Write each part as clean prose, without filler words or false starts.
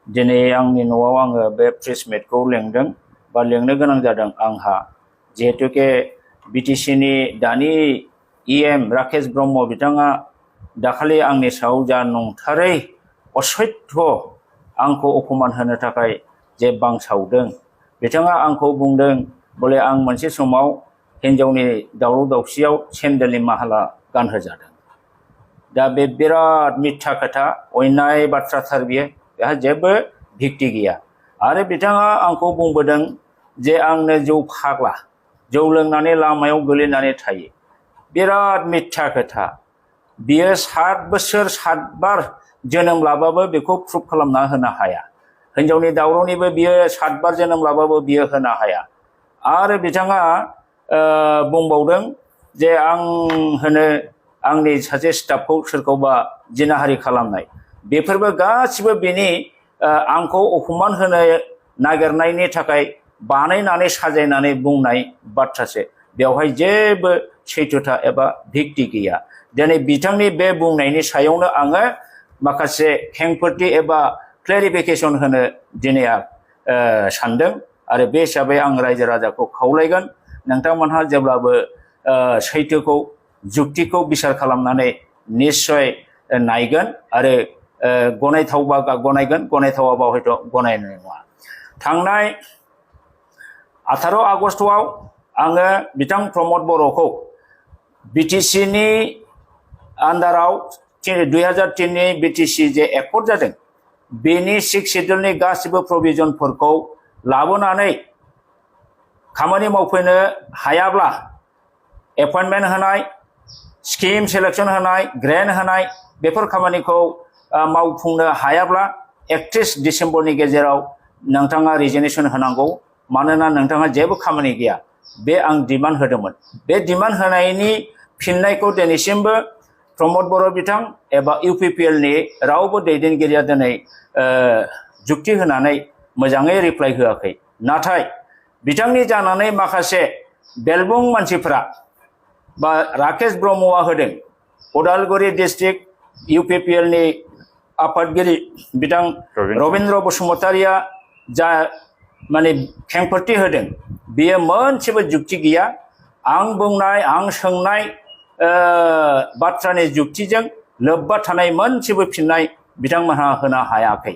दिनै आंनि न'आव आङो बे प्रेस मिटखौ लेंदों बा लेंनो गोनां जादों आंहा जिहेतुके बिटिसिनि दानि इएम राकेश ब्रह्म बिथाङा दाखालि आंनि सायाव जा नंथारै असत्य आंखौ अपमान होनो थाखाय जे बांसावदों बिथाङा आंखौ बुंदों बले आं मोनसे समाव हिन्जावनि दावराव दावसियाव सेन्देलनि माहाला गानहोजादों दा बे बिराद मिथ्या खोथा अयनाय बाथ्राथार बियो बेहा जेबो भित्ति गैया आरो बिथाङा आंखौ बुंबोदों जे आंनो जौ फाग्ला जौ लोंनानै लामायाव गोलैनानै थायो बिराद मिथ्या खोथा बियो 7 बोसोर 7 बार जोनोम लाबाबो बेखौ प्रुफ खालामना होनो हाया हिन्जावनि दावरावनिबो बियो 7 बार जोनोम लाबाबो बियो होनो हाया आरो बिथाङा बुंबावदों जे आं होनो आंनि सासे स्टाफखौ सोरखौबा जिनाहारि खालामनाय बेफोरबो गासिबो बिनि आंखौ अपमान होनो नागिरनायनि थाखाय बानायनानै साजायनानै बुंनाय बाथ्रासो बेवहाय जेबो सैथोथा एबा भित्ति गैया दिनै बिथांनि बे बुंनायनि सायावनो आङो माखासे खेंफोरथि एबा क्लेरिफिकेसन होनो दिनै सानदों आरो बे हिसाबै आं रायजो राजाखौ खावलायगोन नोंथांमोनहा जेब्लाबो सैथोखौ जुक्तिखौ बिसार खालामनानै निश्चय नायगोन आरो गनायथावबा गनायगोन गनायथावाबा हयथ' गनायनाय नङा थांनाय 18 आगस्तआव आङो बिथां प्रमद बर'खौ बिटिसिनि आन्डाराव 2003 नि बिटिसि जे एकर्ड जादों बेनि 6 शेड्युलनि गासिबो प्रभिजनफोरखौ लाबोनानै खामानि मावफैनो हायाब्ला एपइन्टमेन्ट होनाय स्किम सेलेक्शन होनाय ग्रेन्ट होनाय बेफोर खामानिखौ मावफुंनो हायाब्ला 31 डिसेम्बरनि गेजेराव नोंथाङा रिजिगनेशन होनांगौ मानोना नोंथाङा जेबो खामानि गैया बे आं डिमान्ड होदोंमोन बे डिमान्ड होनायनि फिननायखौ दिनैसिमबो प्रमद बर' बिथां एबा इउपिपिएल नि रावबो दैदेनगिरिया दिनै जुक्ति होनानै मोजाङै रिप्लाइ होआखै नाथाय बिथांनि जानानै माखासे बेलबुं मानसिफोरा बा राकेश ब्रह्मआ होदों उदालगुरि डिस्ट्रिक्ट इउपिपिएल नि आफादगिरि बिथां रविन्द्र बसुमतारिया जा माने खेंफोरथि होदों बियो मोनसेबो जुक्ति गैया आं बुंनाय आं सोंनाय बाथ्रानि जुक्तिजों लोब्बा थानाय मोनसेबो फिननाय बिथांमोनहा होनो हायाखै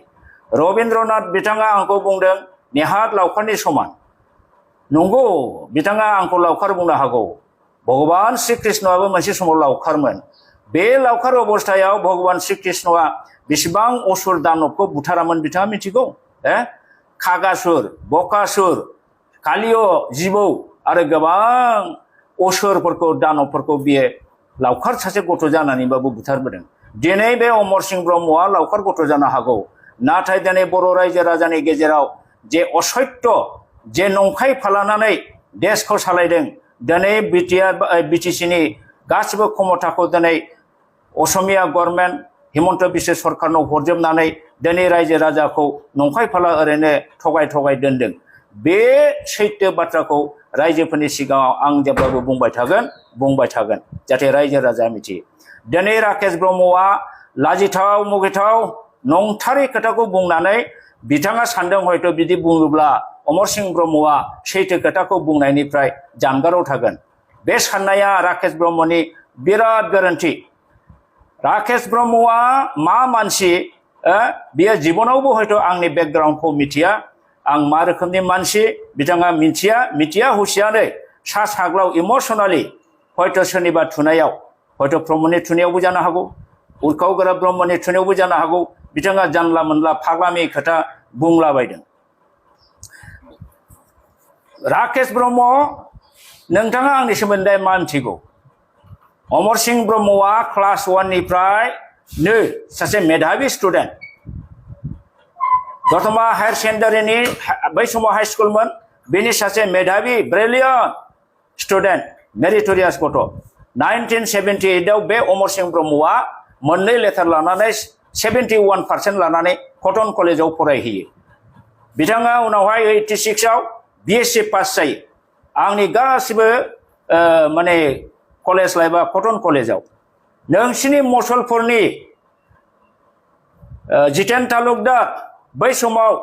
रविन्द्रनाथ बिथाङा आंखौ बुंदों नेहात लावखारनि समान नंगौ बिथाङा आंखौ लावखार बुंनो हागौ भगवान श्री कृष्णआबो मोनसे समाव लावखारमोन बे लावखार अबस्थायाव भगवान श्री कृष्णआ बेसेबां असुर दानबखौ बुथारामोन बिथाङा मिथिगौ खागासुर बकासुर कालिय जिबौ आरो गोबां असुरफोरखौ दानबफोरखौ बियो लावखार सासे गथ' जानानैबाबो बुथारबोदों दिनै बे अमर सिंह ब्रह्मआ लावखार गथ' जानो हागौ नाथाय दिनै बर' रायजो राजानि गेजेराव जे असत्य जे नंखाय फालानानै देशखौ सालायदों दिनै बिटिसिनि गासिबो क्षमताखौ दिनै असमिया गभर्नमेन्ट हिमन्त बिश्व सरकारनाव हरजोबनानै दिनै रायजो राजाखौ नंखाय फाला ओरैनो थगाय दोनदों बे सैथो बाथ्राखौ रायजोफोरनि सिगाङाव आं जेब्लाबो बुंबाय थागोन जाहाथे रायजो राजाया मिथियो दिनै राकेश ब्रह्मआ लाजिथाव मुगैथाव नंथारै खोथाखौ बुंनानै बिथाङा सानदों हयथ' बिदि बुङोब्ला अमर सिंह ब्रह्मआ सैथो खोथाखौ बुंनायनिफ्राय जानगाराव थागोन बे साननाया राकेश ब्रह्मनि बिराद गोरोन्थि राकेश ब्रह्मआ मा मानसि बियो जिबनावबो हयथ' आंनि बेकग्राउन्डखौ मिथिया आं मा रोखोमनि मानसि बिथाङा मिथिया हुसियानो सा साग्लाव इमोसनेलि हयथ' सोरनिबा थुनायाव हयथ' प्रमदनि थुनायावबो जानो हागौ उरखाव गोरा ब्रह्मनि थुनायावबो जानो हागौ बिथाङा जानला मोनला फाग्लामि खोथा बुंलाबायदों राकेश ब्रह्म नोंथाङा आंनि सोमोन्दै मा मिथिगौ अमर सिंह ब्रह्मआ क्लास 1 निफ्रायनो सासे मेधाबि स्टुडेन्ट दतमा हायर सेकेन्डारिनि बै समाव हाई स्कुलमोन बेनि सासे मेधाबि ब्रिलियन्ट स्टुडेन्ट मेरिटरियास गथ' 1978 आव बे अमर सिंह ब्रह्मआ मोननै लेटार लानानै 71% लानानै कटन कलेजाव फरायहैयो बिथाङा उनावहाय 86 आव बिएससि पास जायो आंनि गासिबो माने कलेज लाइफआ कटन कलेजाव नोंसिनि मसलपुरनि जितेन तालुकदार बै समाव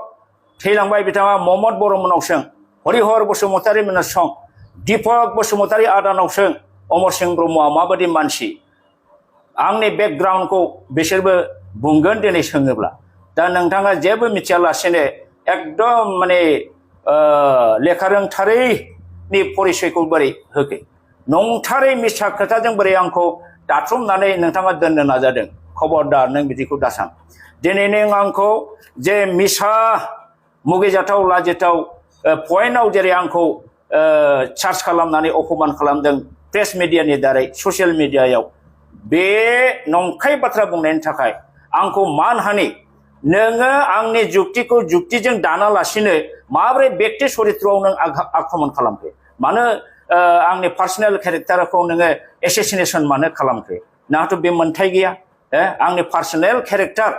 थैलांबाय बिथाङा महम्मद बर'मोनावसों हरिहर बसुमतारी मोनावसों दीपक बसुमतारी आदानावसों अमर सिंह ब्रह्मआ माबायदि मानसि आंनि बेकग्राउन्डखौ बिसोरबो बुंगोन दिनै सोङोब्ला दा नोंथाङा जेबो मिथियालासेनो एकदम माने लेखा रोंथारैनि परिचयखौ बोरै होखो नंथारै मिसा खोथाजों बोरै आंखौ दाथुमनानै नोंथाङा दोननो नाजादों खबरदार नों बिदिखौ दासान दिनै नों आंखौ जे मिसा मुगैजाथाव लाजिथाव पइन्टआव जेरै आंखौ चार्ज खालामनानै अपमान खालामदों प्रेस मिडियानि दारै ससियेल मिडियायाव बे नंखाय बाथ्रा बुंनायनि थाखाय आंखौ मानहानि नोङो आंनि जुक्तिखौ जुक्तिजों दानालासिनो माबोरै व्यक्ति चरित्रआव नों आक्रमण खालामखो मानो आंनि पार्सनेल केरेक्टारखौ नोङो एसेसिनेसन मानो खालामखो नाथ' बे मोन्थाय गैया आंनि पार्सनेल केरेक्टार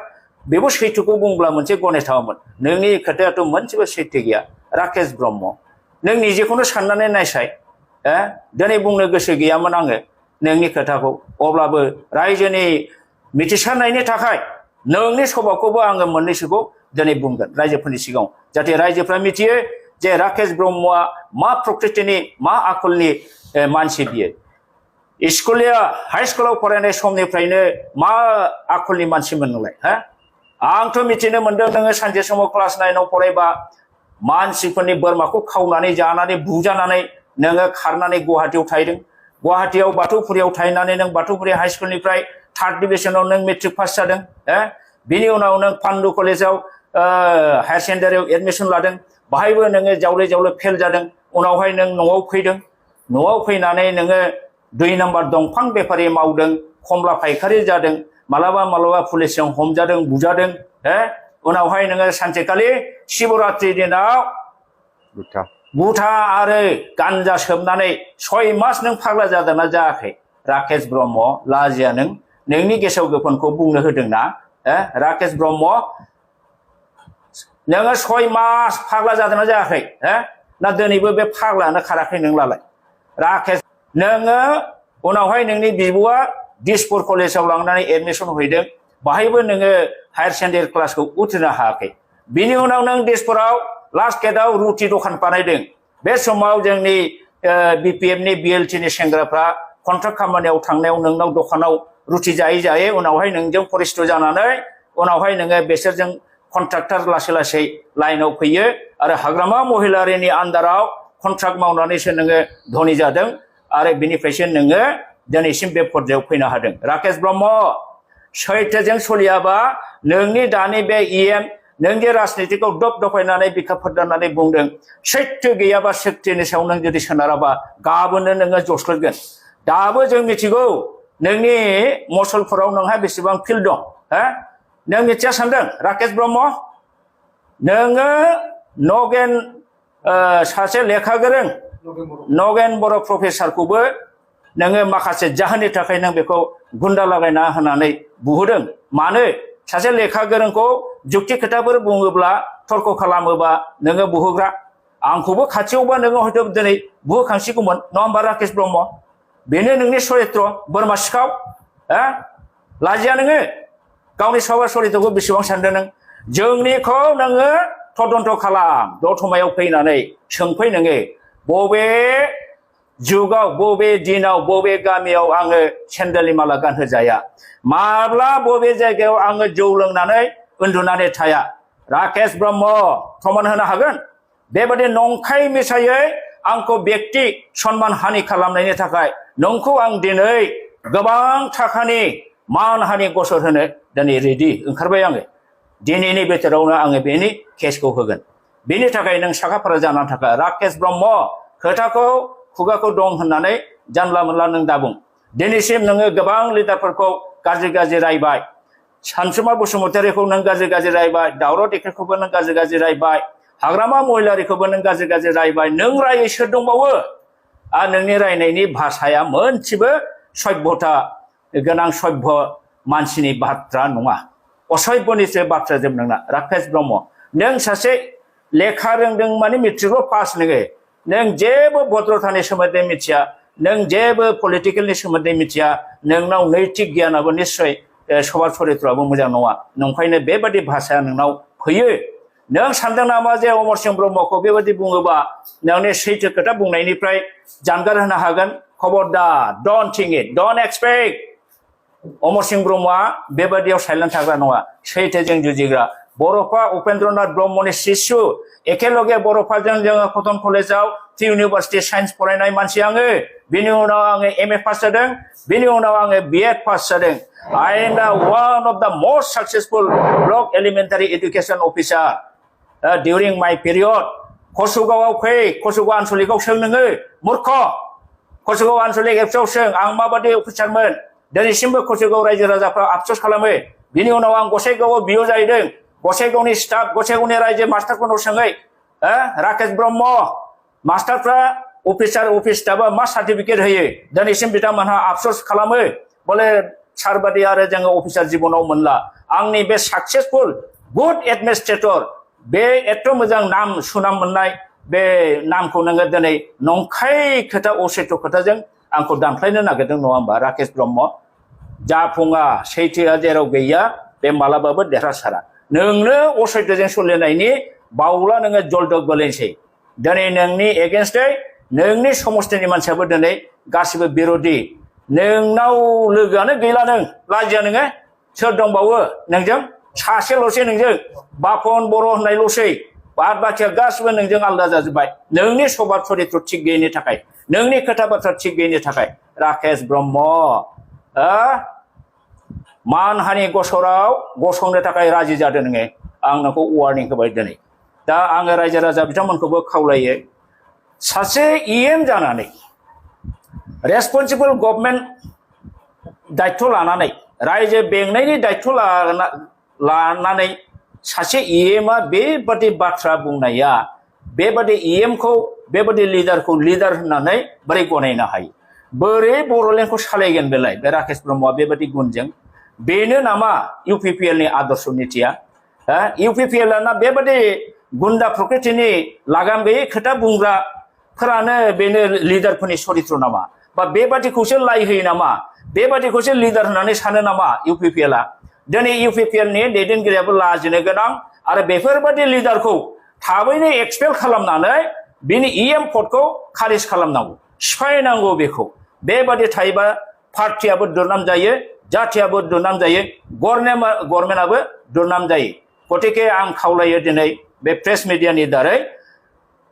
बेबो सैथोखौ बुंब्ला मोनसे गनायथावमोन नोंनि खोथायाथ' मोनसेबो सैथो गैया राकेश ब्रह्म नों निजेखौनो साननानै नायसाय दिनै बुंनो गोसो गैयामोन आङो नोंनि खोथाखौ अब्लाबो रायजोनि मिथिसारनायनि थाखाय नोंनि सभाखौबो आङो मोननैसोखौ दिनै बुंगोन रायजोफोरनि सिगाङाव जाहाथे रायजोफ्रा मिथियो जे राकेश ब्रह्मआ मा प्रकृतिनि मा आखलनि मानसि बियो स्कुलिया हाई स्कुलाव फरायनाय समनिफ्रायनो मा आखलनि मानसिमोन नोंलाय आंथ' मिथिनो मोन्दों नोङो सानसे समाव क्लास 9 आव फरायबा मानसिफोरनि बोरमाखौ खावनानै जानानै बुजानानै नोङो खारनानै गुवाहाटीयाव थाहैदों गुवाहाटीयाव बाथौफुरियाव थाहैनानै नों बाथौफुरि हाई स्कुलनिफ्राय 3rd डिभिजनाव नों मेट्रिक पास जादों बिनि उनाव नों पान्डु कलेजाव हायार सेकेन्डारियाव एडमिसन लादों बाहायबो नोङो जावले जावले फेल जादों उनावहाय नों न'आव फैदों न'आव फैनानै नोङो 2 नम्बर दंफां बेफारि मावदों खमला फायखारि जादों मालाबा मालाबा पुलिसजों हमजादों बुजादों उनावहाय नोङो सानसेखालि शिवरात्रि दिनाव गुथा आरो गान्जा सोबनानै 6 मास नों फाग्ला जादोंना जायाखै राकेश ब्रह्म लाजिया नोंनि गेसाव गोफोनखौ बुंनो होदोंना राकेश ब्रह्म नोङो 6 मास फाग्ला जादोंना जायाखै ना दिनैबो बे फाग्लायानो खाराखै नोंलाय राकेश नोङो उनावहाय नोंनि बिब'आ दिसपुर कलेजाव लांनानै एडमिसन हैदों बाहायबो नोङो हायार सेकेन्डारि क्लासखौ उथ्रिनो हायाखै बिनि उनाव नों दिसपुराव लास्ट गेटआव रुटि दखान बानायदों बे समाव जोंनि बिपिएफनि बिएलटिनि सेंग्राफ्रा कन्ट्राक्ट खामानियाव थांनायाव नोंनाव दखानाव रुटि जायै जायै उनावहाय नोंजों परिस्थ जानानै उनावहाय नोङो बेसोरजों कन्ट्राक्टर लासै लासै लाइनाव फैयो आरो हाग्रामा महिलारिनि आन्दाराव कन्ट्राक्ट मावनानैसो नोङो धनि जादों आरो बिनिफ्रायसो नोङो दिनैसिम बे पर्यायाव फैनो हादों राकेश ब्रह्म सैथोजों सोलियाबा नोंनि दानि बे इएम नों जे राजनितिखौ दफायनानै बिखा फोरदाननानै बुंदों सैथो गैयाबा सैथोनि सायाव नों जुदि सोनाराबा गाबोननो नोङो जस्लोगोन दाबो जों मिथिगौ नोंनि मसलफोराव नोंहा बेसेबां फिल्ड दं नों मिथिया सानदों राकेश ब्रह्म नोङो नगेन सासे लेखा गोरों नगेन बर' प्रफेसारखौबो नोङो माखासे जाहोननि थाखाय नों बेखौ गुन्दा लागायना होनानै बुहोदों मानो सासे लेखा गोरोंखौ जुक्ति खोथाफोर बुङोब्ला तर्क खालामोबा नोङो बुहोग्रा आंखौबो खाथियावबा नोङो हयथ' दिनै बुहोखांसिगौमोन नङा होमबा राकेश ब्रह्म बेनो नोंनि चरित्र बोरमा सिखाव लाजिया नोङो गावनि सावा चरित्रखौ बेसेबां सानदों नों जोंनिखौ नोङो तदन्त खालाम दतमायाव फैनानै सोंफै नोङो बबे जुगाव बबे दिनाव बबे गामियाव आङो सेन्देलनि माला गानहोजाया माब्ला बबे जायगायाव आङो जौ लोंनानै उन्दुनानै थाया राकेश ब्रह्म प्रमान होनो हागोन बेबादि नंखाय मिसायै आंखौ व्यक्ति सन्मान हानि खालामनायनि थाखाय नोंखौ आं दिनै गोबां थाखानि मान हानि गसर होनो दिनै रेडि ओंखारबाय आङो दिनैनि बोथोरावनो आङो बेनि केसखौ होगोन बेनि थाखाय नों साखाफारा जानानै थाखाय राकेश ब्रह्म खोथाखौ खुगाखौ दं होननानै जानला मोनला नों दाबुं दिनैसिम नोङो गोबां लिडारफोरखौ गाज्रि गाज्रि रायबाय सानसुमा बसुमतारीखौ नों गाज्रि गाज्रि रायबाय दावराव देखेरखौबो नों गाज्रि गाज्रि रायबाय हाग्रामा महिलारिखौबो नों गाज्रि गाज्रि रायबाय नों रायै सोर दंबावो आरो नोंनि रायनायनि भाषाया मोनसेबो सभ्यता गोनां सभ्य मानसिनि बाथ्रा नङा असभ्यनिसो बाथ्रा जोब नोंना राकेश ब्रह्म नों सासे लेखा रोंदों माने मेट्रिकल' पास नोङो नों जेबो भद्रतानि सोमोन्दै मिथिया नों जेबो पलिटिकेलनि सोमोन्दै मिथिया नोंनाव नैतिक गियानाबो निश्चय सभाब चरित्रआबो मोजां नङा नंखायनो बेबादि भाषाया नोंनाव फैयो नों सानदों नामा जे अमरसिंह ब्रह्मखौ बेबायदि बुङोबा नोंनि सैथो खोथा बुंनायनिफ्राय जानगार होनो हागोन खबरदार don't think it don't expect Amarsingh ब्रह्मआ बेबायदियाव साइलेन्ट थाग्रा नङा सैथोजों जुजिग्रा बर'फा उपेन्द्रनाथ ब्रह्मनि शिशु एखेलगे बर'फाजों जोङो कटन कलेजाव इउनिभार्सिटि साइन्स फरायनाय मानसि आङो बिनि उनाव आङो एमए पास जादों बिनि उनाव आङो बिएड पास जादों I am the one of the most successful block elementary education officer during my period कसुगावआव फै कसुगाव आनसलिकआव सों नोङो मूर्ख कसुगाव आनसलिक एपसआव सों आं माबादि अफिसारमोन दिनैसिमबो कसुगाव रायजो राजाफ्रा आफसोस खालामो बिनि उनाव आं गसाइगावआव बिअ जाहैदों गसाइगावनि स्टाफ गसाइगावनि रायजो मास्टारफोरनाव सोङै राकेश ब्रह्म मास्टारफ्रा अफिस स्टाफआ मा सार्टिफिकेट होयो दिनैसिम बिथांमोनहा आफसोस खालामो बोले सारबादि आरो जोङो अफिसार जिबनाव मोनला आंनि बे साक्सेसफुल गुड एडमिनिस्ट्रेटर बे एथ' मोजां नाम सुनाम मोननाय बे नामखौ नोङो दिनै नंखाय खोथा असैथ' खोथाजों आंखौ दानख्लायनो नागिरदों नङा होमबा राकेश ब्रह्म जाफुङा सैथोआ जेराव गैया बे मालाबाबो देरहासारा नोंनो असैथोजों सोलिनायनि बावला नोङो जलदब गोलैनोसै दिनै नोंनि एगेन्स्टै नोंनि समस्थिनि मानसियाबो दिनै गासिबो बिर'धि नोंनाव लोगोआनो गैला नों लाजिया नोङो सोर दंबावो नोंजों सासेल'सै नोंजों बापन बर' होननायल'सै बाद बाखिया गासिबो नोंजों आलादा जाजोब्बाय नोंनि सभाब चरित्र थिग गैयिनि थाखाय नोंनि खोथा बाथ्रा थिग गैयिनि थाखाय राकेश ब्रह्म मानहानि गसराव गसंनो थाखाय राजि जादों नोङो आं नोंखौ वार्निं होबाय दिनै दा आङो रायजो राजा बिथांमोनखौबो खावलायो सासे इएम जानानै रेसपन्सिबल गभर्नमेन्ट दायित्व लानानै रायजो बेंनायनि दायित्व लानानै सासे इएमआ बेबादि बाथ्रा बुंनाया बेबादि इएमखौ बेबादि लिडारखौ लिडार होननानै बोरै गनायनो हायो बोरै बर'लेण्डखौ सालायगोन बेलाय बे राकेश ब्रह्मआ बेबादि गुनजों बेनो नामा इउपिपिएलनि आदर्श नीतिया इउपिपिएलआ बेबादि गुन्दा प्रकृतिनि लागाम गैयै खोथा बुंग्राफोरानो बेनो लिडारफोरनि चरित्र नामा बा बेबादिखौसो लाय होयो नामा बेबादिखौसो लिडार होननानै सानो नामा इउपिपिएलआ दिनै इउपिपिएलनि दैदेनगिरियाबो लाजिनो गोनां आरो बेफोरबादि लिडारखौ थाबैनो एक्सपेल खालामनानै बिनि इएम पदखौ खारिज खालामनांगौ सिफायनांगौ बेखौ बेबादि थायोबा पार्टियाबो दुरनाम जायो जाथियाबो दुरनाम जायो गभर्नमेन्टआबो दुरनाम जायो गतिके आं खावलायो दिनै बे प्रेस मिडियानि दारै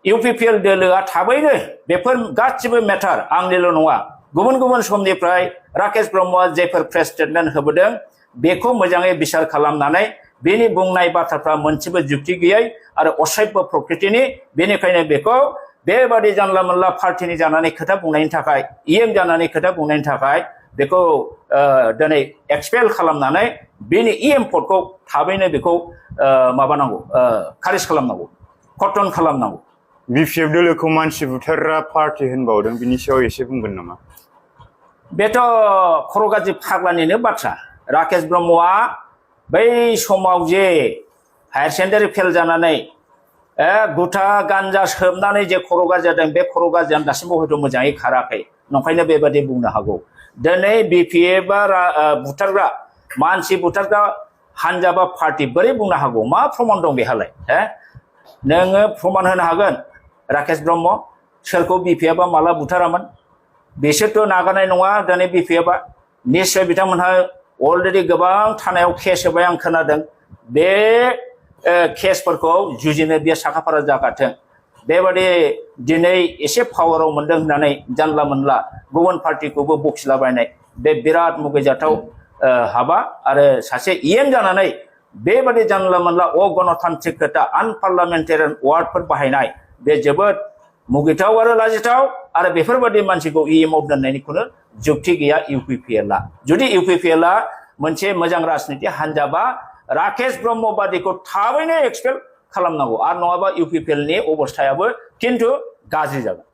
इउपिपिएल दोलोआ थाबैनो बेफोर गासिबो मेटार आंनिल' नङा गुबुन गुबुन समनिफ्राय राकेश ब्रह्मआ जेफोर प्रेस स्टेटमेन्ट होबोदों बेखौ मोजाङै बिसार खालामनानै बेनि बुंनाय बाथ्राफ्रा मोनसेबो जुक्ति गैयै आरो असभ्य प्रकृतिनि बेनिखायनो बेखौ बेबादि जानला मोनला पार्टिनि जानानै खोथा बुंनायनि थाखाय इएम जानानै खोथा बुंनायनि थाखाय बेखौ दिनै एक्सपेल खालामनानै बेनि इएम पदखौ थाबैनो बेखौ माबानांगौ खारिज खालामनांगौ खतन खालामनांगौ बिपिएफ दोलोखौ मानसि बुथारग्रा पार्टि होनबावदों बिनि सायाव एसे बुंगोन नामा बेथ' खर' गाज्रि फाग्लानिनो बाथ्रा राकेश ब्रह्मआ बै समाव जे हायार सेकेन्डारि फेल जानानै गुथा गान्जा सोबनानै जे खर' गाज्रि जादों बे खर' गाज्रियानो दासिमबो हयथ' मोजाङै खाराखै नंखायनो बेबादि बुंनो हागौ दिनै बिपिएफआ बुथारग्रा मानसि बुथारग्रा हानजा बा पार्टि बोरै बुंनो हागौ मा प्रमान दं बेहालाय नोङो प्रमान होनो हागोन राकेश ब्रह्म सोरखौ बिपिएफआ माला बुथारामोन बिसोरथ' नागारनाय नङा दिनै बिपिएफआ निश्चय बिथांमोनहा अलरेडि गोबां थानायाव केस होबाय आं खोनादों बे केसफोरखौ जुजिनो बे साखाफारा जागाथों बेबादि दिनै एसे पावाराव मोनदों होननानै जानला मोनला गुबुन पार्टिखौबो बखिलाबायनाय बे बिराद मुगैजाथाव हाबा आरो सासे इएम जानानै बेबादि जानला मोनला अगणतान्त्रिक खोथा आनपार्लामेन्टारियान वार्डफोर बाहायनाय बे जोबोद मुगैथाव आरो लाजिथाव आरो बेफोरबादि मानसिखौ इएमआव दोननायनिखौनो जुक्ति गैया इउपिपिएलआ जुदि इउपिपिएलआ मोनसे मोजां राजनिति हान्जाबा राकेश ब्रह्म बादिखौ थाबैनो एक्सपेल खालामनांगौ आरो नङाबा इउपिपिएलनि अबस्थायाबो खिन्थु गाज्रि जागोन